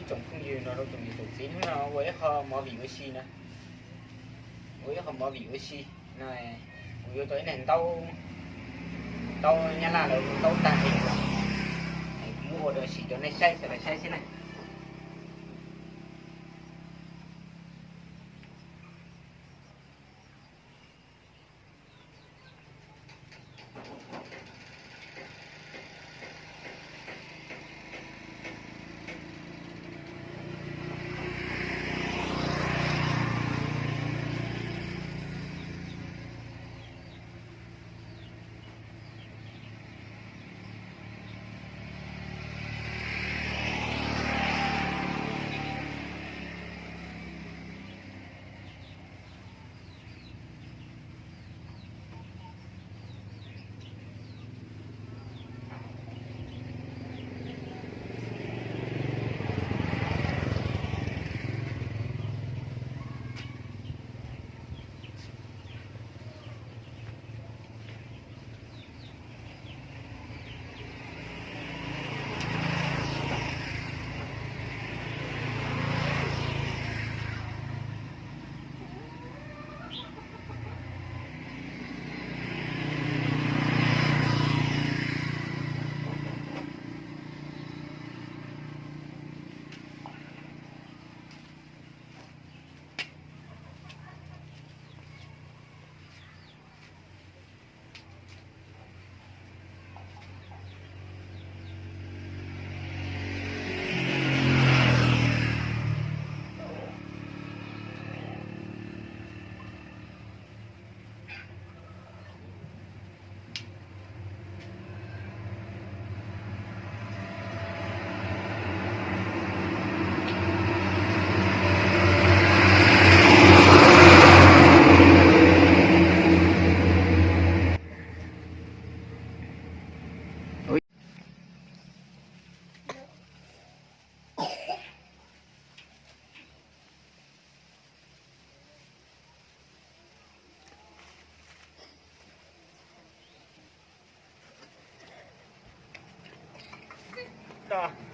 Tsoom phooj ywg no rau tsoom niam tsoom txiv, hnub no ua ib qho movie ua si no, ua ib qho movie ua si no, kuv yuav tau ib daim ntaub, ntaub Nyab Laj lawv hu ntaub tag es kuv muab ua rau sim rau nej saib, sawv daws saib xwb na.